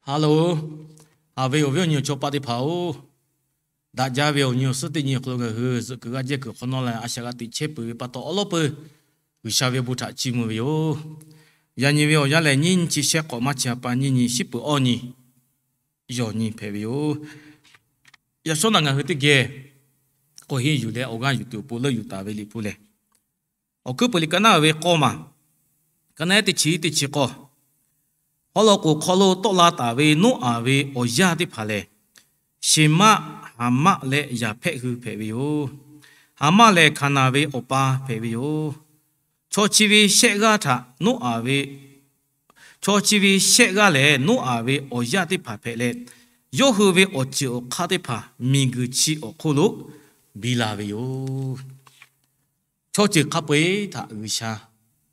Hello, haꞈ ve awˬ viˉ awˬ nyi awˬ chaw paˆ teˇ hpaˍ-oˬ, daꞈ jaˇ ve awˬ nyi awˬ suhˉ teˇ nyi awˬ hk'aw lo ngaˬ hui zuhꞈ kuiˬ g'aˇ jehˇ kuiˬ hk'awꞈ nawˉ leh a shaꞈ g'a teꞈ chehˇ peuˬ ve pa taw, awˉ lawˉ peuˬ G'uiˬsha ve bon htaꞈ chiˇ mvuh ve yoˬ. Yaꞈ nyi ve awˬ yanˇ lehˬ, nyiˇ nyi chi shehˆ k'awꞈ maˇ chi ha pa nyiˇ nyi, shiˉ peuˬ awˇ nyi, yawˬ nyi hpehꞈ ve yoˬ. Yaꞈ shawˉ naꞈ ngaˬ hui teˇ geh k'awꞈ henˇ yuˬ leh awˬ g'aˇ yuˬ tuˬ awˬ pon leuˆ yuˬ taˍ ve Liꞈ hpu lehˬ, Awˬ hkuiˉ peuˬ liꞈ ka naˉ ve k'awˇ maˬ, ka naˉ teˇ chi teˇ chi k'awˇ, haw law k'oˍ hk'aw lo tawˆ la taˍ ve Noˉaꞈ ve awˬ yaˇ teˇ hpaˍ lehˬ, Sheˍmaˆ, Haˍmaˆ leh Yaˍhpehˆ hui hpehꞈ ve yoˬ. Haˍmaˆ lehˬ, Hkaˍnanˍ ve awˬ pa hpehꞈ ve yoˬ. Chaw chi ve shehˆ g'aˇ htaꞈ Noˉaꞈ ve, chaw chi ve shehˆ g'aˇ lehˬ Noˉaꞈ ve awˬ yaˇ teˇ hpaˍ hpehꞈ leh, yawˇ hui ve awˬ ceuˬ awˬ hk'aˇ teˇ hpaˍ miˬguiˬ chi awˬ hk'oˆ lo biˇ la ve yoˬ. Chaw ceuˬ hk'a peu-eˬ htaꞈ G'uiˬsha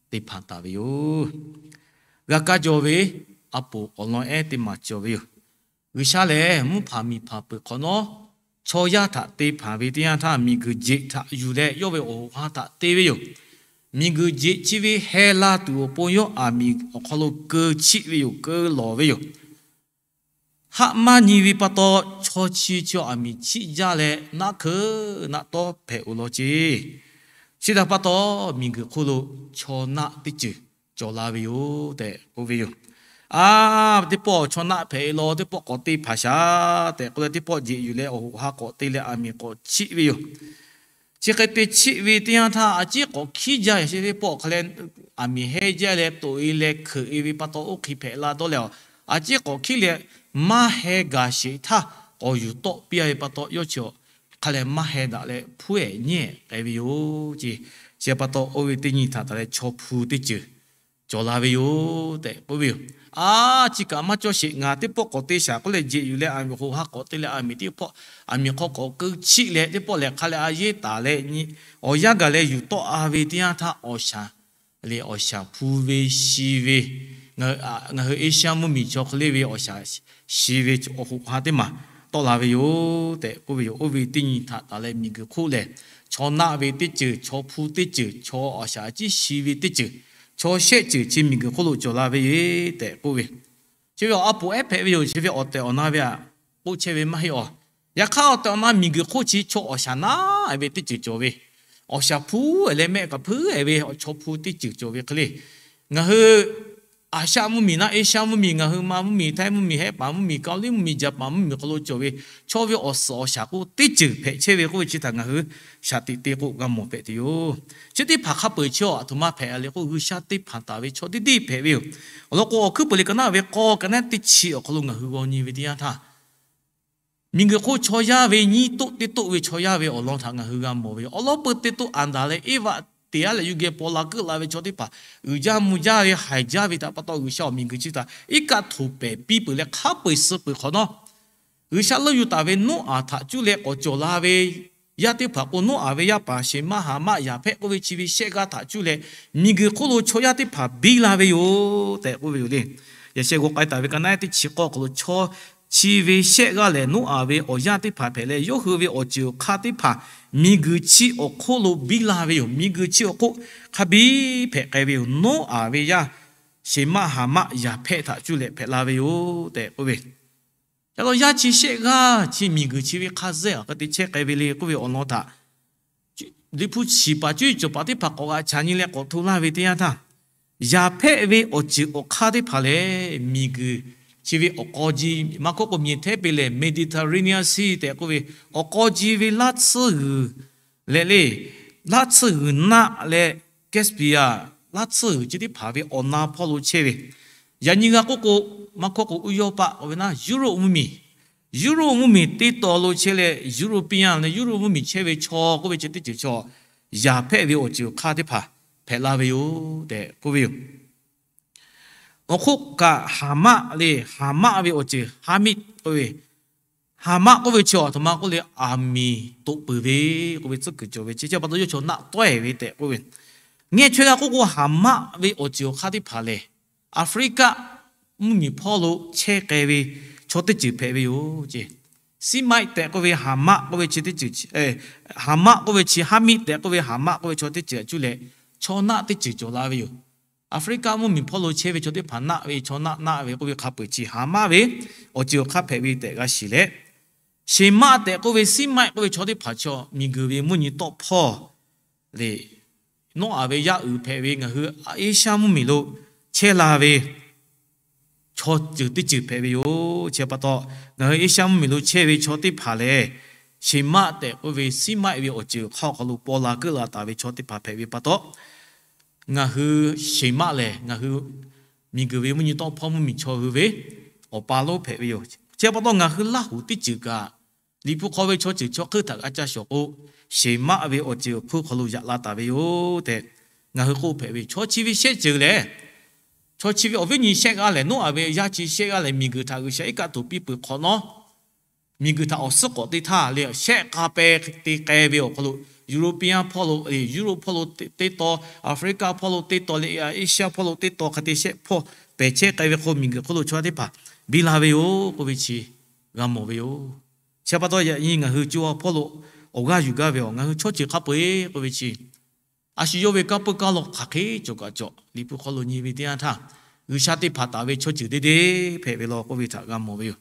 te hpanˍ taˍ ve yoˬ. G'a kaˇ jaw ve a poˍ awˬ lawn ehˉ teˇ maˬ cawˬ ve yoˬ. G'uiˬsha lehˬ, mvuhˇ hpanˍ miˬ hpanˍ peuˬ hk'awꞈ nawˉ, chaw yaˇ htaꞈ te hpanˍ ve teˇ yanˇ htaˇ, miˬguiˬ jeꞈ htaꞈ yuˬ leh yawˇ ve awˬ hoꞈ ha htaꞈ te ve yoˬ. Miˬguiˬ jeꞈ chi ve heh la tuˬ awˬ pon yawˇ aˬ miˍ awˬ hk'aw lo keu chiˆ ve yoˬ, keu lawˬ ve yoˬ. Haˆ maˇ nyi ve pa taw, chaw chi chi aˬ miˍ chiˆ jaˇ leh naˆ hkeuꞈ naˆ tawˉ hpehꞈ-oˬ law ceˇ. Chi htaꞈ pa taw, miˬguiˬ hk'oˆ lo chaw naˆ teˇ ceuˬ cawˬ la ve yoˬ tehꞈ k'oˆ ve yoˬ. A, teˇ pawˆ chaw naˆ hpehꞈ-e law, teˇ pawˆ k'awꞈ te hpanˍ shaˍ tehꞈ k'oˆ leh, teˇ pawˆ jeꞈ yuˬ leh awˬ hoꞈ ha k'awꞈ te leh aˬ miˍ k'awꞈ chiˆ ve yoˬ. Chi hk'e te chiˆ ve teˇ yanˇ htaˇ, a ciˉ k'awꞈ hkiˉ jaˇ yaꞈ sheˍ teˇ pawˆ hk'a leh, aˬ miˍ heˇ jaˇ leh toꞈ-e leh hkeuꞈ-e ve pa taw, oˇ hk'e hpehꞈ la dawˇ leh, a ciˉ k'awꞈ hkiˉ leh maˇ heh gaˬ sheˍ htaˇ k'awꞈ yuˬ tawˆ piˇ-a ve pa taw, yawˇ chi hk'a leh maˇ heh daꞈ leh hpuˉ-ehˍ nyiˉ-ehˍ k'ai ve yoˬ ceˇ. Chi pa taw, oˇ ve teˇ nyi htaꞈ taˍ leh chaw hpu teˇ ceuˬ cawˬ la ve yoˬ tehꞈ k'oˆ ve yoˬ. A, chi kaꞈ maˇ cawˇ sheˍ, ngaˬ teˇ pawˆ k'awꞈ te shaˍ k'oˆ leh jeꞈ yuˬ leh aˬ miˍ hoꞈ ha k'awꞈ te leh aˬ miˍ teˇ pawˆ, aˬ miˍ hk'aw k'awꞈ keu chiˆ leh teˇ pawˆ lehˬ hk'a leh a yeˇ taˍ leh, awˬ yanˇ gaˬ leh yuˬ tawˆ-a ve teˇ yanˇ htaˇ, awˬ shaˍ lehˬ awˬ shaˍ hpu ve shi ve, ngaˬ hui Asia mvuhˇmiˬ chaw hk'e le ve awˬ shaˍ shi ve awˬ hoꞈ ha teˇ maˬ tawˆ la ve yoˬ tehꞈ k'oˆ ve yoˬ. Oˇ ve teˇ nyi htaꞈ taˍ leh miˬguiˬ hk'oˆ lehˬ, chaw naˆ ve teˇ ceuˬ, chaw hpu teˇ ceuˬ, chaw awˬ shaˍ a ciˉ shi ve teˇ ceuˬ, chaw shehˆ ceuˬ chi miˬguiˬ hk'oˆ lo cawˬ la ve yoˬ tehꞈ k'oˆ ve. Chi ve a poˍ ehˉ hpehꞈ ve yoˬ. Chi ve awˬ tehˬ awˬ na ve aꞈ k'oˆ chehˇ ve maˇ heˆ awˬ. Yaꞈ hk'aˇ, awˬ tehˬ awˬ na miˬguiˬ hk'oˆ chi chaw awˬ shaˍ naˆ-e ve teˇ ceuˬ cawˬ ve, awˬ shaˍ hpu-e leh mehˆ kaꞈ hpuˉ-e ve chaw hpu teˇ ceuˬ cawˬ ve hk'e le. Ngaˬ hui Asia mvuhˇmiˬ naˆ, Asia mvuhˇmiˬ, ngaˬ hui ma mvuhˇmiˬ, Htaiˇ mvuhˇmiˬ, Hehˆ paˍ mvuhˇmiˬ, Kaoˍliˇ mvuhˇmiˬ, Jaˍpaˍ mvuhˇmiˬ hk'aw lo cawˬ ve chaw ve awˬ suhˍ awˬ shaˍ k'oˆ teˇ ceuˬ hpehꞈ chehˇ ve k'oˆ ve chi htaꞈ ngaˬ hui shaˍ tiꞈ te k'o g'a mawˬ hpehꞈ tuˬ yoˬ. Chi teˇ hpaˍ hk'a peu-eˬ chi aˬ htoꞈ ma hpehꞈ le k'o, G'uiˬsha te hpanˍ taˍ ve chaw teˇ deˇ hpehꞈ ve yoˬ. Awˬ lawn k'o, Awˬ hkuiˉ peuˬ liꞈ ka naˉ ve k'awˇ, ka naˉ teˇ chi awˬ hk'aw lo ngaˬ hui g'aw nyi ve teˇ yanˇ htaˇ, miˬguiˬ hk'oˆ chaw yaˇ ve nyiˇ toˆ teˇ toˆ ve chaw yaˇ ve awˬ lawn htaꞈ ngaˬ hui g'a mawˬ ve yoˬ. Awˬ lawn peuˬ teˇ toˆ Aˍdanˍ leh Eˇvaꞈ teꞈ-a leh yuˬ geh paw la keuˆ la ve chaw teˇ hpaˍ uiˍ jaˇ mvuh jaˇ ve haiˬ jaˇ ve htaꞈ pa taw, G'uiˬsha awˬ miˬguiˬ chi htaꞈ iˉ kaˆ htoꞈ pehˍ piˇ peuˬ leh hk'a peu-eˬ suh peuˬ hk'awꞈ nawˉ, G'uiˬsha leuˆ yuˬ taˍ ve Noˉaꞈ htaꞈ cuˇ leh k'awꞈ cawˬ la ve yaˇ teˇ hpaˍ k'o, Noˉaꞈ ve yaˇ paˍ Sheˍmaˆ, Haˍmaˆ, Yaˍhpehˆ k'oˆ ve chi ve shehˆ g'aˇ htaꞈ cuˇ leh miˬguiˬ hk'oˆ lo chaw yaˇ teˇ hpaˍ biˇ la ve yoˬ tehꞈ k'oˆ ve yoˬ le. Yaꞈ sheh g'aw k'ai taˍ ve ka naˉ teˇ chi k'awˇ hk'aw lo chaw chi ve shehˆ g'aˇ lehˬ, Noˉaꞈ ve awˬ yaˇ teˇ hpaˍ hpehꞈ leh, yawˇ hui ve awˬ ceuˬ awˬ hk'aˇ teˇ hpaˍ miˬguiˬ chi awˬ hk'oˆ lo biˇ la ve yoˬ. Miˬguiˬ chi awˬ hk'oˆ hk'a biˇ hpehꞈ k'ai ve yoˬ. Noˉaꞈ ve yaˇ Sheˍmaˆ, Haˍmaˆ, Yaˍhpehˆ htaꞈ cuˇ leh hpehꞈ la ve yoˬ tehꞈ k'oˆ ve. Yaꞈ law yaˇ chi shehˆ g'aˇ chi miˬguiˬ chi ve hk'a zuhˆ aˬ hk'e te chehˇ k'ai ve le k'oˆ ve awˬ lawn htaꞈ Liꞈ hpu shiˍ paˍ cuˇ yiˍ cawˬ paˍ teˇ hpaˍ k'awꞈ g'aꞈ chaꞈ nyi leh k'awꞈ hto laˇ ve teˇ yanˇ htaˇ, Yaˍhpehˆ ve awˬ ceuˬ awˬ hk'aˇ teˇ hpaˍ lehˬ, miˬguiˬ chi ve awˬ k'aw ji, maˇ hkawˇ k'o miˬ hteˇ pe lehˬ Mediterranean Sea tehꞈ k'oˆ ve, awˬ k'aw ji ve laˇ tsuhˇ g'uiˬ leh le, laˇ tsuhˇ g'uiˬ naˆ leh Caspian laˇ tsuhˇ g'uiˬ chi teˇ hpaˍ ve awˬ na hpawˇ lo chehˇ ve, yaꞈ nyi g'a k'oˆ k'o, maˇ hkawˇ k'o Uˇyawˇpaˆ k'oˆ ve naˆ, Europe mvuhˇmiˬ, Europe mvuhˇmiˬ teˇ taw lo chehˇ leh European leh Europe mvuhˇmiˬ chehˇ ve chaw k'oˆ ve chi teˇ ceuˬ chaw, Yaˍhpehˆ ve awˬ ceuˬ awˬ hk'aˇ teˇ hpaˍ hpehꞈ la ve yoˬ tehꞈ k'oˆ ve yoˬ. Awˬ hk'oˆ kaꞈ Haˍmaˆ le, Haˍmaˆ ve awˬ ceuˬ Haˍmiˆ k'oˆ ve, Haˍmaˆ k'oˆ ve chi aˬ htoꞈ ma k'oˆ le, aˬ miˍ toꞈ peuˬ ve k'oˆ ve tcuhˉ kuiˬ cawˬ ve, chi pa taw yawˇ chaw naˆ tawehˬ ve tehꞈ k'oˆ ve. Ngeh chaweh g'a k'oˆ k'o, Haˍmaˆ ve awˬ ceuˬ awˬ hk'aˇ teˇ hpaˍ lehˬ, Aˍfriˆkaˆ mvuhˇmiˬ hpawˇ lo chehˇ k'ai ve chaw teˇ ceuˬ hpehꞈ ve yoˬ ce. Semite tehꞈ k'oˆ ve Haˍmaˆ k'oˆ ve chi teˇ ceuˬ, Haˍmaˆ k'oˆ ve chi, Haˍmiˆ tehꞈ k'oˆ ve Haˍmaˆ k'oˆ ve chaw teˇ ceuˬ htaꞈ cuˇ leh chaw naˆ teˇ ceuˬ cawˬ la ve yoˬ. Aˍfriˆkaˆ mvuhˇmiˬ hpawˇ lo chehˇ ve chaw teˇ hpaˍ naˆ ve, chaw naˆ naˆ ve k'oˆ ve hk'a peu-eˬ chi ha maˆ ve awˬ ceuˬ awˬ hk'aˇ hpehꞈ ve tehꞈ g'a shiˍ leh, Sheˍmaˆ tehꞈ k'oˆ ve Siˉmaˆ k'oˆ ve chaw teˇ hpaˍ chaw miˬguiˬ ve mvuhˇ nyi tawˆ hpawˇ le, Noˉaꞈ ve yaˇ uiˍ hpehꞈ ve ngaˬ hui Eˇshaˇ mvuhˇmiˬ lo chehˇ la ve chaw ceuˬ teˇ ceuˬ hpehꞈ ve yoˬ. Chi pa taw, ngaˬ hui Eˇshaˇ mvuhˇmiˬ lo chehˇ ve chaw teˇ hpaˍ lehˬ, Sheˍmaˆ tehꞈ k'oˆ ve Siˉmaˆ ve awˬ ceuˬ hk'aw hk'aw lo paw la keuˆ la taˍ ve chaw teˇ hpaˍ hpehꞈ ve pa taw, ngaˬ hui Sheˍmaˆ lehˬ ngaˬ hui miˬguiˬ ve mvuhˇ nyi tawˆ hpawˇ mvuhˇmiˬ chaw hui ve awˬ pa lonˉ hpehꞈ ve yoˬ. Chi pa taw ngaˬ hui Laˇhuˍ teˇ ceuˬ kaꞈ, Liꞈ hpu hk'aw ve chaw ceuˬ chaw hk'euˆ htaꞈ g'a ca shawˍ k'o, Sheˍmaˆ ve awˬ ceuˬ awˬ hk'oˆ hk'aw lo yaꞈ la taˍ ve yoˬ tehꞈ ngaˬ hui k'oˆ hpehꞈ ve yoˬ. Chaw chi ve shehˆ ceuˬ lehˬ, chaw chi ve awˬ viˉ nyi shehˆ g'aˇ lehˬ, Noˉaꞈ ve yaˇ chi shehˆ g'aˇ lehˬ, miˬguiˬ htaꞈ G'uiˬsha iˉ kaˆ htoꞈ piˇ peuˬ hk'awꞈ nawˉ, miˬguiˬ htaꞈ awˬ suhˉ k'awꞈ te htaˇ le, shehˆ k'a peh te k'ai ve awˬ hk'aw lo, European hpawˇ lo, Europe hpawˇ lo teˇ taw, Aˍfriˆkaˆ hpawˇ lo teˇ taw leh, Eˇshaˆ hpawˇ lo teˇ taw hk'a te shehˆ hpawˇ pehˬ chehˇ k'ai ve hk'o, miˬguiˬ hk'oˆ lo chaw yaˇ teˇ hpaˍ biˇ la ve yoˬ k'oˆ ve chi g'a mawˬ ve yoˬ. Chi pa taw yaꞈ nyi ngaˬ hui co ha hpawˇ lo awˬ g'aˇ yuˬ gaˇ ve awˬ, ngaˬ hui chaw ceuˬ hk'a peu-eˬ k'oˆ ve chi, a shu yawˇ ve kanˇ peuˇ kanˇ law hk'aˬ hk'e cawˬ kaꞈ cawˬ, Liꞈ hpu hk'aw lo nyi ve teˇ yanˇ htaˇ, G'uiˬsha te hpanˍ taˍ ve chaw ceuˬ deˇ deˇ hpehꞈ ve law k'oˆ ve htaꞈ g'a mawˬ ve yoˬ.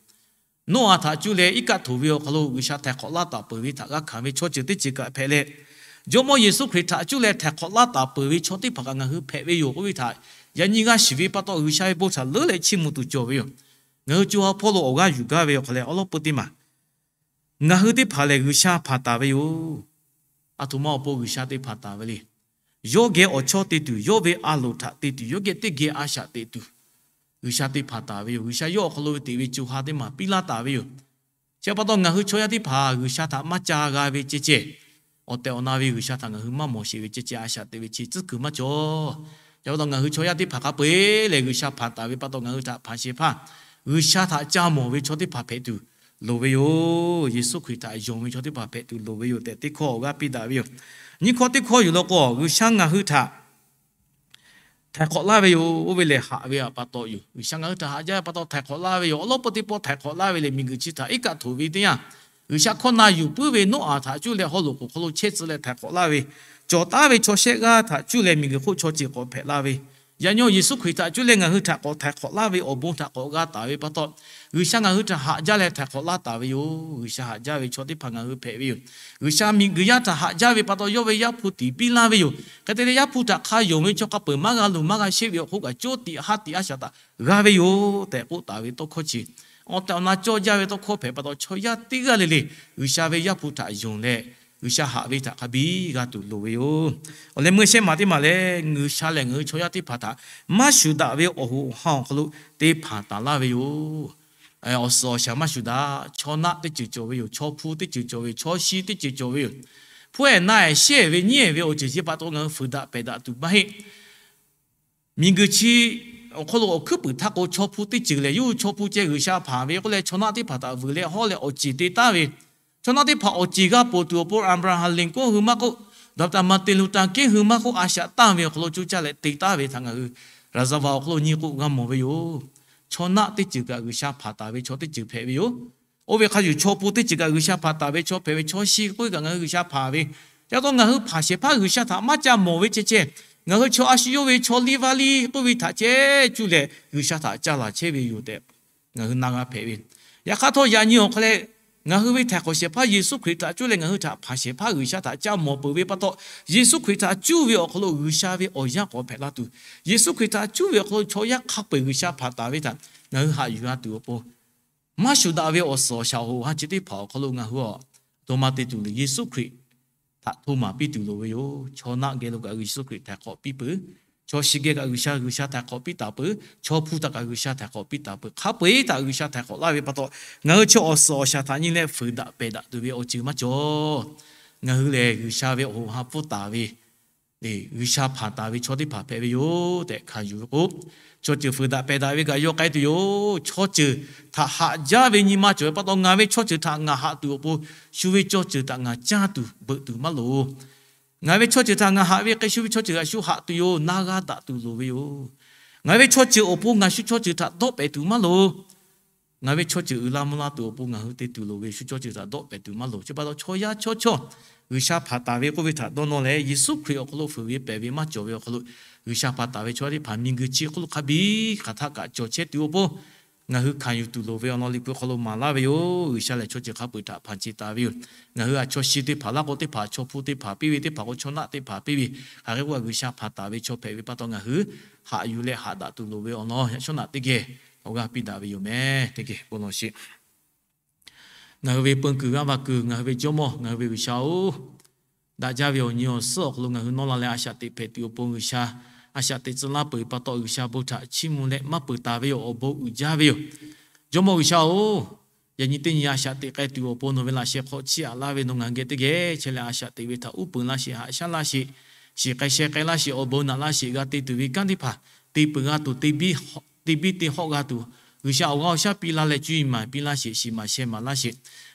Noˉaꞈ htaꞈ cuˇ leh iˉ kaˆ htoꞈ ve awˬ hk'aw lo G'uiˬsha htaiˍ hk'awꞈ laˇ taˍ peuˬ ve htaꞈ g'a hkanˍ ve chaw ceuˬ teˇ ceuˬ kaꞈ hpehꞈ leh, Jawˇmawˇ Yeˍsuˆ Hkriꞈ htaꞈ cuˇ leh htaiˍ hk'awꞈ laˇ taˍ peuˬ ve chaw teˇ hpaˍ kaꞈ ngaˬ hui hpehꞈ ve yoˬ k'oˆ ve htaꞈ yaꞈ nyi g'a shiˍ ve pa taw, G'uiˬsha ve bon htaꞈ leuˉ leh chiˇ mvuh tuˬ cawˬ ve yoˬ. Ngaˬ hui co ha hpawˇ lo awˬ g'aˇ yuˬ gaˇ ve awˬ hk'aw leh awˉ lawˉ peu teˇ maˬ, ngaˬ hui teˇ hpaˍ lehˬ G'uiˬsha hpanˍ taˍ ve yoˬ. A htoꞈ ma awˬ pon G'uiˬsha te hpanˍ taˍ ve le. Yawˇ geh awˬ chawˇ te tuˬ, yawˇ ve a loˍ htaꞈ te tuˬ, yawˇ geh teˇ geh a shaꞈ teꞈ tuˬ, G'uiˬsha te hpanˍ taˍ ve yoˬ. G'uiˬsha yawˇ awˬ hk'aw lo ve teꞈ ve co ha teˇ maˬ piˇ laˇ taˍ ve yoˬ. Chi pa taw ngaˬ hui chaw yaˇ teˇ hpaˍ G'uiˬsha htaꞈ maˇ ca g'a ve ceh ceh, awˬ tehˬ awˬ na ve G'uiˬsha htaꞈ ngaˬ hui maˇ mawˬ sheˍ ve ceh ceh a shaꞈ teꞈ ve chi tcuhˉ kuiˬ maˇ cawˬ. Chi pa taw ngaˬ hui chaw yaˇ teˇ hpaˍ hk'a peu-eˬ lehˬ G'uiˬsha hpanˍ taˍ ve pa taw, ngaˬ hui htaꞈ hpanˍ shehˍ hpaˇ G'uiˬsha htaꞈ ca mawˬ ve chaw teˇ hpaˍ hpehꞈ tuˬ loˍ ve yoˬ. Yeˍsuˆ Hkriꞈ htaꞈ yonˍ ve chaw teˇ hpaˍ hpehꞈ tuˬ loˍ ve yoˬ tehꞈ teˇ hkawˇ awˬ g'aˇ piˇ daꞈ ve yoˬ. Nyiˇ hkawˇ teˇ hkawˇ yoˬ law k'o, G'uiˬsha ngaˬ hui htaꞈ htaiˍ hk'awꞈ laˇ ve yoˬ. Oˇ ve lehˬ haꞈ ve pa taw yoˬ. G'uiˬsha ngaˬ hui htaꞈ haꞈ jaˇ ve pa taw htaiˍ hk'awꞈ laˇ ve yoˬ. Awˉ lawˉ peu teˇ pawˆ htaiˍ hk'awꞈ laˇ ve lehˬ, miˬguiˬ chi htaꞈ iˉ kaˆ htoꞈ ve teˇ yanˇ, G'uiˬsha hkawˇ na yuˬ puiˉ ve Noˉaꞈ htaꞈ cuˇ leh haw loꞈ k'oˍ hk'aw lo chehˇ tcuh leh htaiˍ hk'awꞈ laˇ ve, cawˬ taˉ ve chaw shehˆ g'aˇ htaꞈ cuˇ leh miˬguiˬ hk'oˆ chaw ceuˬ k'awꞈ hpehꞈ la ve, yaꞈ nyi Yeˍsuˆ Hkriꞈ htaꞈ cuˇ leh ngaˬ hui htaꞈ k'awꞈ htaiˍ hk'awꞈ laˇ ve awˬ bon htaꞈ k'awꞈ g'a taˍ ve pa taw, G'uiˬsha ngaˬ hui htaꞈ haꞈ jaˇ leh htaiˍ hk'awꞈ laˇ taˍ ve yoˬ. G'uiˬsha haꞈ jaˇ ve chaw teˇ hpaˍ ngaˬ hui hpehꞈ ve yoˬ. G'uiˬsha miˬguiˬ yaˇ htaꞈ haꞈ jaˇ ve pa taw, yawˇ ve Yaˇ hpu tiˍ piˇ laˇ ve yoˬ. Hk'e te leh Yaˇ hpu htaꞈ hk'a yonˍ ve chaw hk'a peu-eˬ maˇ g'a luˬ maˇ g'a sheˆ ve awˬ hk'oˆ kaꞈ, coˇ tiꞈ haˉ tiꞈ a shaꞈ htaꞈ g'a ve yoˬ tehꞈ k'oˆ taˍ ve tawˇ hkawˇ chi, awˬ tehˬ awˬ na cawˇ jaˇ ve tawˇ hkawˇ hpehꞈ pa taw, chaw yaˇ teˇ g'aˇ le le G'uiˬsha ve Yaˇ hpu htaꞈ yonˍ leh, G'uiˬsha haꞈ ve htaꞈ hk'a biˇ g'a tuˬ loˍ ve yoˬ. Awˬ leh meuˇ shehˆ maˬ teˇ maˬ lehˬ, G'uiˬsha lehˬ ngaˬ hui chaw yaˇ teˇ hpaˍ htaꞈ maˇ shuˍ daꞈ ve awˬ hoꞈ awˬ ha awˬ hk'aw lo te hpanˍ taˍ laˇ ve yoˬ. Awˬ suhˍ awˬ shaˍ maˇ shuˍ daꞈ, chaw naˆ teˇ ceuˬ cawˬ ve yoˬ. Chaw hpu teˇ ceuˬ cawˬ ve yoˬ. Chaw shi teˇ ceuˬ cawˬ ve yoˬ. Hpu-ehˬ na-ehˬ shehˇ-ehˬ ve nyiˉ-ehˬ ve awˬ ceuˬ chi pa taw ngaˬ hui fuiˍ daꞈ pehˬ daꞈ tuˬ maˇ heˆ. Miˬguiˬ chi awˬ hk'aw lo awˬ hkuiˉ puiˍ htaˇ k'o, chaw hpu teˇ ceuˬ lehˬ yawˇ hui chaw hpu ceh G'uiˬsha hpanˍ ve k'oˆ leh, chaw naˆ teˇ hpaˍ htaꞈ vuiˬ leh hawˉ leh awˬ ceˬ te taˉ ve, chaw naˆ teˇ hpaˍ awˬ ceˬ g'a ponˬ tuˬ awˬ pon Aˍbraˍhanˍ Lincoln hui maˇ k'oˆ, Doctor Martin Luther King hui maˇ k'oˆ, a shaꞈ tanˇ ve awˬ hk'aw lo coˇ caˇ leh te taˉ ve htaꞈ ngaˬ hui Raˍzaˍvaˍ awˬ hk'aw lo nyi k'o g'a mawˬ ve yoˬ. Chaw naˆ teˇ ceuˬ kaꞈ G'uiˬsha hpanˍ taˍ ve chaw teˇ ceuˬ hpehꞈ ve yoˬ. Oˇ ve hk'a shuˍ chaw hpu teˇ ceuˬ kaꞈ G'uiˬsha hpanˍ taˍ ve chaw hpehꞈ ve, chaw shi k'oˆ ve kaꞈ ngaˬ hui G'uiˬsha hpanˍ ve. Yaꞈ taw ngaˬ hui hpanˍ shehˍ hpaˇ G'uiˬsha htaꞈ maˇ ca mawˬ ve ceh ceh, ngaˬ hui chaw a shu yawˇ ve chaw liˇ vaˇ liˇ k'oˆ ve htaꞈ ceh cuˇ leh G'uiˬsha htaꞈ ca laˬ chehˇ ve yoˬ tehꞈ ngaˬ hui na g'a hpehꞈ ve. Yaꞈ hk'aˇ htawˇ yaꞈ nyi awˬ hk'aw leh, ngaˬ hui ve htaiˍ hk'awꞈ shehˍ hpaˇ Yeˍsuˆ Hkriꞈ htaꞈ cuˇ leh ngaˬ hui htaꞈ hpanˍ shehˍ hpaˇ G'uiˬsha htaꞈ ca mawˬ peuˬ ve pa taw, Yeˍsuˆ Hkriꞈ htaꞈ cuˇ ve awˬ hk'aw lo G'uiˬsha ve awˬ yanˇ k'awꞈ hpehꞈ la tuˬ, Yeˍsuˆ Hkriꞈ htaꞈ cuˇ ve awˬ hk'aw lo chaw yaˇ hk'a peu-eˬ G'uiˬsha hpanˍ taˍ ve htaꞈ ngaˬ hui haꞈ yuˬ g'a tuˬ awˬ pon, maˇ shuˍ daꞈ ve awˬ suhˍ awˬ shaˍ awˬ hoꞈ awˬ ha chi teˇ hpaˍ awˬ hk'aw lo ngaˬ hui awˬ to ma te tuˬ le, Yeˍsuˆ Hkriꞈ htaꞈ hto maˍ piˇ tuˬ loˍ ve yoˬ. Chaw naˆ geh lo kaꞈ Yeˍsuˆ Hkriꞈ htaiˍ hk'awꞈ piˇ peuˬ. Chaw shi geh kaꞈ G'uiˬsha, G'uiˬsha htaiˍ hk'awꞈ piˇ taˍ peuˬ. Chaw hpu htaꞈ kaꞈ G'uiˬsha htaiˍ hk'awꞈ piˇ taˍ peuˬ. Hk'a peu-eˬ htaꞈ G'uiˬsha htaiˍ hk'awꞈ laˇ ve pa taw, ngaˬ hui chaw awˬ suhˍ awˬ shaˍ htaꞈ nyi leh fuiˍ daꞈ pehˬ daꞈ tuˬ ve awˬ ceuˬ maˇ cawˬ. Ngaˬ hui lehˬ G'uiˬsha ve awˬ hoꞈ ha pfuhˇ taˍ ve, G'uiˬsha hpanˍ taˍ ve chaw teˇ hpaˍ hpehꞈ ve yoˬ tehꞈ hkanˍ yuˬ ve k'o, chaw ceuˬ fuiˍ daꞈ pehˬ daꞈ ve kaꞈ yawˇ k'ai tuˬ yoˬ. Chaw ceuˬ htaꞈ haꞈ jaˇ ve nyi ma cawˬ ve pa taw, ngaˬ ve chaw ceuˬ htaꞈ ngaˬ haꞈ tuˬ awˬ pon, shu ve chaw ceuˬ htaꞈ ngaˬ caˇ tuˬ beuꞈ tuˬ maˇ loˍ. Ngaˬ ve chaw ceuˬ htaꞈ ngaˬ haꞈ ve hk'e, shu ve chaw ceuˬ htaꞈ shu haꞈ tuˬ yoˬ. Na g'a daꞈ tuˬ loˍ ve yoˬ. Ngaˬ ve chaw ceuˬ awˬ pon ngaˬ shu chaw ceuˬ htaꞈ dawˆ pehˍ tuˬ maˇ loˍ. Ngaˬ ve chaw ceuˬ uiˍ la mvuh la tuˬ awˬ pon ngaˬ hui te tuˬ loˍ ve shu cawˇ ceuˬ htaꞈ dawˆ pehˍ tuˬ maˇ loˍ. Chi pa taw chaw yaˇ chawˇ chawˇ G'uiˬsha hpanˍ taˍ ve k'oˆ ve htaꞈ dawˇ nawˇ leh, Yeˍsuˆ Hkriꞈ awˬ hk'aw lo fuiˍ ve pehˬ ve maˇ cawˬ ve awˬ hk'aw lo G'uiˬsha hpanˍ taˍ ve chaw teˇ hpaˍ miˬguiˬ chi hk'oˆ lo hk'a biˇ hk'aˬ htaˆ kaꞈ cawˬ chehˇ tuˬ awˬ pon ngaˬ hui hkanˍ yuˬ tuˬ loˍ ve awˬ lawn Liꞈ hpu hk'aw lo maˍ laˇ ve yoˬ. G'uiˬsha lehˬ chaw ceuˬ hk'a peu-eˬ htaꞈ hpanˍ ce taˍ ve yoˬ. Ngaˬ hui a chaw shi teˇ hpaˍ laˇ k'o teˇ hpaˍ, chaw hpu teˇ hpaˍ piˇ ve teˇ hpaˍ k'o, chaw naˆ teˇ hpaˍ piˇ ve, hk'aˬ hk'e k'o G'uiˬsha hpanˍ taˍ ve chaw hpehꞈ ve pa taw ngaˬ hui haꞈ yuˬ leh haꞈ daꞈ tuˬ loˍ ve awˬ lawn yaꞈ shawˉ naꞈ teˇ geh awˬ g'aˇ piˇ daꞈ ve yoˬ mehˍ. Teˇ geh bon lawˬ sheˍ. Ngaˬ hui ve peu kuiˬ g'aˇ va kuiˬ, ngaˬ hui ve Jawˇmawˇ, ngaˬ hui ve G'uiˬsha-oˬ, daꞈ jaˇ ve awˬ nyi awˬ suhˉ awˬ hk'aw lo ngaˬ hui nawˇ la leh a shaꞈ teꞈ hpehꞈ tuˬ awˬ pon G'uiˬsha, a shaꞈ teꞈ tcuh laˇ peuˬ ve pa taw G'uiˬsha bon htaꞈ chiˇ mvuh leh maˇ peuˬ taˍ ve yoˬ. Awˬ bon uiˍ jaˇ ve yoˬ. Jawˇmawˇ G'uiˬsha-oˬ, yaꞈ nyi teˇ nyi a shaꞈ teꞈ k'ai tuˬ awˬ pon nawˬ ve laꞈ sheh hk'aw chiˇ aꞈ laˇ ve nawˬ ngaˬ hui geh teˇ geh chehˇ leh a shaꞈ teꞈ ve htaꞈ uˉ peunˍ laˇ sheˍ, haꞈ shaˉ laˇ sheˍ, shiˍ k'ai sheh k'ai laˇ sheˍ, awˬ bon naꞈ laˇ sheˍ, g'a te tuˬ ve kanˉ teˇ hpaˍ te peuˬ g'a tuˬ, te biˇ teˇ hawˆ g'a tuˬ, G'uiˬsha awˬ g'aˇ awˬ shaˉ piˇ laˇ leh cuˇ yiˍ maˍ piˇ laˇ sheˍ, shiˍ maˍ sheh maˍ laˇ sheˍ.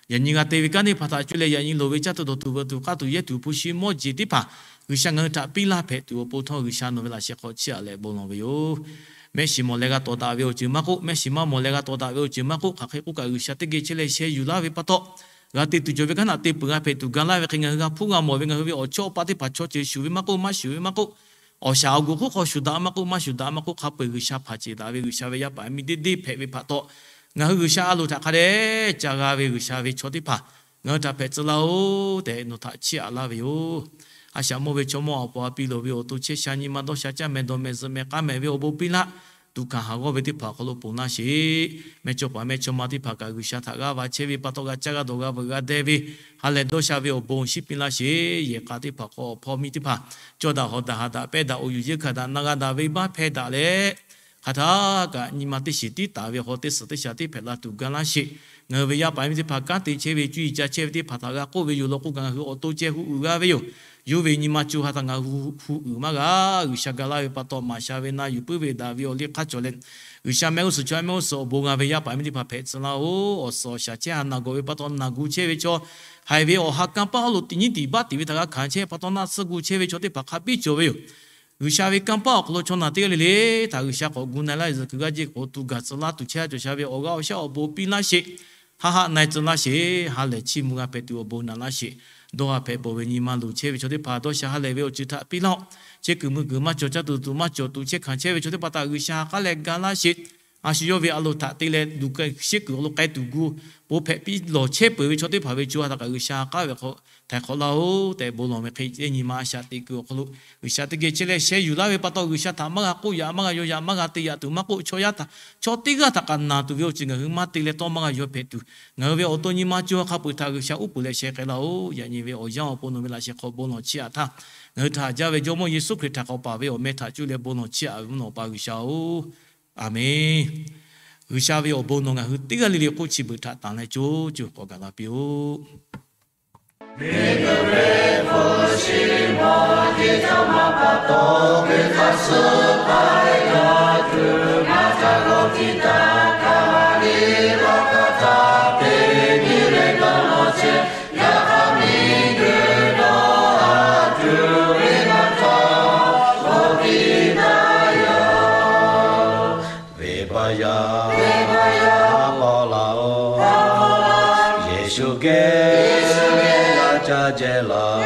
Yaꞈ nyi g'a te ve kanˉ teˇ hpaˍ htaꞈ cuˇ leh yaꞈ nyi loˍ ve caˇ tuˬ dawˬ tuˬ veuꞈ tuˬ k'aˇ tuˬ yehˇ tuˬ hpu shi mawˇ jeˬ teˇ hpaˍ G'uiˬsha ngaˬ hui htaꞈ piˇ laˇ hpehꞈ tuˬ awˬ pon htawˇ G'uiˬsha nawˬ ve laꞈ sheh hk'aw chiˇ aꞈ leh bon lawˬ ve yoˬ. Mehˆ shiˍ mawˬ leh g'a tawˍ daꞈ ve awˬ ceuˬ maˇ k'oˆ, mehˆ shiˍ maˇ mawˬ leh g'a tawˍ daꞈ ve awˬ ceuˬ maˇ k'oˆ, hk'aˬ hk'e k'oˆ kaꞈ G'uiˬsha teˇ geh chehˇ leh sheh yuˬ laˇ ve pa taw, g'a te tuˬ cawˬ ve kanˉ htaꞈ te peuˬ g'a hpehꞈ tuˬ ga laˇ ve hk'e ngaˬ hui g'a hpuˇ g'a mawˬ ve ngaˬ hui ve awˬ chawˇ awˬ pa teˇ hpaˍ chaw ceuˬ shuˍ ve maˇ k'oˆ, maˇ shuˍ ve maˇ k'oˆ, awˬ shaˍ awˬ g'uˬ hk'oˆ hk'aw shuˍ daꞈ maˇ k'oˆ, maˇ shuˍ daꞈ maˇ k'oˆ, hk'a peu-eˬ G'uiˬsha hpanˍ ceˬ daꞈ ve G'uiˬsha ve yaˇ paˍ miˇ deˇ deˇ hpehꞈ ve pa taw, ngaˬ hui G'uiˬsha a loˍ htaꞈ hk'a dehꞈ ca g'a ve G'uiˬsha ve chaw teˇ hpaˍ ngaˬ hui htaꞈ hpehꞈ tcuh laˇ-oˬ tehꞈ nawˬ htaꞈ chiˇ aꞈ laˇ ve yoˬ. A shaꞈ mawˇ ve chaw mawˇ awˬ pon a piˇ loˍ ve awˬ to chehˇ sha nyi ma dawˇ sha caˇ mehˍ dawˬ mehˍ zuhꞈ mehˍ k'aˇ mehˍ ve awˬ bon piˇ laˇ. Tuꞈ hkanˍ haˍ g'awˇ ve teˇ hpaˍ awˬ hk'aw lo ponˬ laˇ sheˍ. Mehˇchawˇpaˍ mehˇchawˇma teˇ hpaˍ kaꞈ G'uiˬsha htaꞈ g'aˇ va chehˇ ve pa taw g'a caˇ g'a dawˬ g'a veuꞈ g'a deh ve ha lehˬ dawˇ sha ve awˬ bon shinˉ piˇ laˇ sheˍ. Yehˬ k'a teˇ hpaˍ hk'aw awˬ hpawˇ miˇ teˇ hpaˍ cawˇ daꞈ hawˍ daꞈ haꞈ daꞈ pehˇ daꞈ awˬ yuˬ yeunˇ hkanˍ daꞈ na g'a daꞈ ve maˇ hpehˇ daꞈ leh, hk'aˬ htaˇ kaꞈ nyi ma teˇ shiˍ tiˉ taˍ ve awˬ hk'aw teˇ suhˍ teˇ shaˍ tiˉ hpehꞈ la tuˬ ga laˇ sheˍ. Ngaˬ hui ve yaˇ paˍ miˇ teˇ hpaˍ kanˉ te chehˇ ve cuˇ yiˍ ca chehˇ ve teˇ hpaˍ htaꞈ g'a k'oˆ ve yoˬ law k'oˆ kaꞈ ngaˬ hui awˬ to ceh hu uiˍ g'a ve yoˬ. Yawˇ ve nyi ma co ha htaꞈ ngaˬ hui hu uiˍ maˇ g'a. G'uiˬsha ga laˇ ve pa taw maˍ sha ve na yuˬ puiˉ ve daꞈ ve awˬ liˇ hk'aˇ cawˬ leh, G'uiˬsha mehˆ g'uˇ suhˍ chaw mehˆ g'uˇ suhˍ awˬ bon g'a ve yaˇ paˍ miˇ teˇ hpaˍ hpehꞈ tcuh laˇ-oˬ. Awˬ suhˍ awˬ shaˍ chehˇ ha naˬ gawˬ ve pa taw naˬ gu chehˇ ve chaw, haiˬ ve awˬ ha kanˇ paˆ awˬ lo tiꞈ nyiˉ tiꞈ baˆ tiꞈ ve htaꞈ g'a hkanˍ chehˇ pa taw naˆ tsuhˇ gu chehˇ ve chaw teˇ hpaˍ hk'a biˇ cawˬ ve yoˬ. G'uiˬsha ve kanˇ paˆ awˬ hk'aw lo chaw naˬ teˇ g'aˇ le le htaꞈ G'uiˬsha k'awꞈ gu na laˇ ve zuhꞈ kuiˬ g'aˇ jeˇ k'awꞈ tu gaˬ tcuh laˇ tuˬ chehˇ cawˬ sha ve awˬ g'aˇ awˬ shaˉ awˬ bon piˇ laˇ sheˍ. Haˆ haˆ na-e tcuh laˇ sheˍ. Ha lehˬ chiˇ mvuh g'a hpehꞈ tuˬ awˬ bon naꞈ laˇ sheˍ. Dawˇ ha hpehꞈ bawˬ ve nyi ma loˍ chehˇ ve chaw teˇ hpaˍ dawˇ sha ha lehˬ ve awˬ ceuˬ htaꞈ piˇ laˇ-oˆ. Chehˇ kuiˬ mui kuiˬ maˇ cawˬ, caˇ tuˬ tuˬ maˇ cawˬ tuˬ chehˇ hkanˍ chehˇ ve chaw teˇ hpaˍ htaꞈ G'uiˬsha ha k'aˉ leh ga laˇ sheˍ. A shu yawˇ ve a loˍ htaꞈ te leh duˬ shehˆ kuiˬ awˬ lo k'ai tuˬ gu, po hpehꞈ piˇ lawˬ chehˇ peuˬ ve chaw teˇ hpaˍ ve co ha htaꞈ kaꞈ G'uiˬsha ha k'aˉ ve hk'aw htaiˍ hk'awꞈ laˇ-oˆ tehꞈ bon lawˬ ve hk'e, teˇ nyi ma a shaꞈ teꞈ kuiˬ awˬ hk'aw lo G'uiˬsha teˇ geh chehˇ leh sheh yuˬ laˇ ve pa taw, G'uiˬsha htaꞈ maˇ g'a k'oˆ yaꞈ, maˇ g'a yaw yaꞈ, maˇ g'a te yaꞈ tuˬ maˇ k'oˆ, chaw yaˇ htaꞈ, chaw teˇ g'aˇ htaꞈ kaꞈ naˬ tuˬ ve awˬ ceuˬ ngaˬ hui maˇ te leh tawˇ maˇ g'a yaw hpehꞈ tuˬ, ngaˬ hui ve awˬ to nyi ma co ha hk'a peu-eˬ htaꞈ G'uiˬsha uˉ peunˍ leh sheh k'ai laˇ-oˆ. Yaꞈ nyi ve awˬ yanˇ awˬ pon nawˬ ve laꞈ sheh hk'aw bon lawˬ chiˇ aꞈ htaˇ, ngaˬ hui htaꞈ haꞈ jaˇ ve Jawˇmawˇ Yeˍsuˆ Hkriꞈ htaꞈ k'awꞈ paˍ ve awˬ meh htaꞈ cuˇ leh bon lawˬ chiˇ aꞈ ve mvuhˇ naw pa G'uiˬsha-oˬ, Aˍmenˇ. G'uiˬsha ve awˬ bon nawˬ ngaˬ hui teˇ g'aˇ le le hk'oˆ chi beuꞈ htaꞈ tanˬ leh co co k'awꞈ gaˬ la piˇ-oˆ. Venˇbaˆ yaˇ, haˉ pawˆ laˇ-oˆ. Yeˍsuˆ geh, yaˇ caˇ jehˇ laˇ.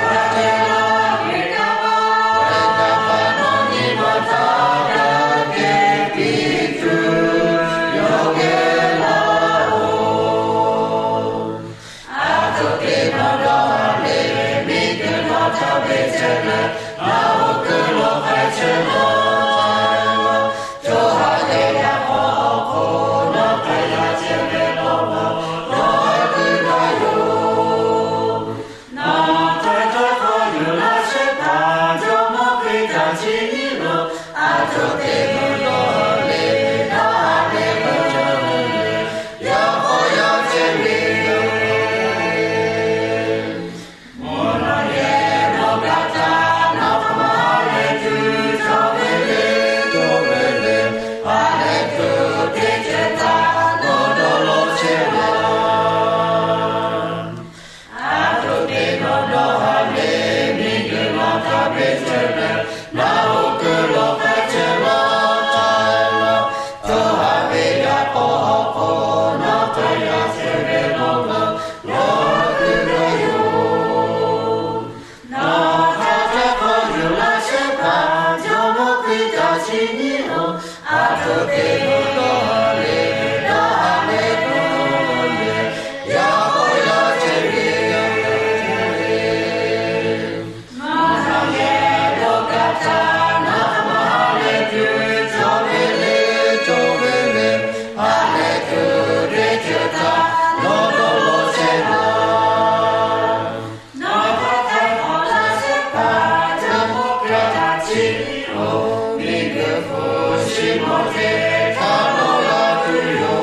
Hpu shi mawˇ jeˬ htaꞈ lo la tuˬ yoˬ.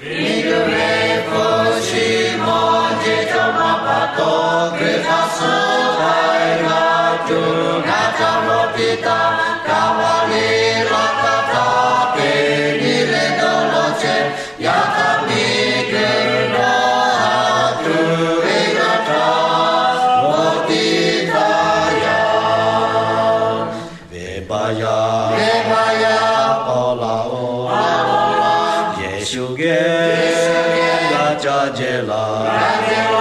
Miˬguiˬ ve hpu shi mawˇ jeˬ cawˬ ma pa taw, Hkriꞈ htaꞈ suh k'ai g'a tuˬ ngaˬ htaꞈ mawˬ piˇ taˍ. Kaˍvaˍriˆ laꞈ ka htaꞈ peꞈ nyi leh dawˇ law chehˇ. Yaꞈ hk'aˇ miˬguiˬ nawˬ haꞈ tuˬ ve g'aˇ htaꞈ mawˬ piˇ taˍ yaˇ. Venˇbaˆ yaˇ, venˇbaˆ yaˇ paw laˬ-oˬ. Yeˍsuˆ geh g'a caˇ jehˇ laˇ.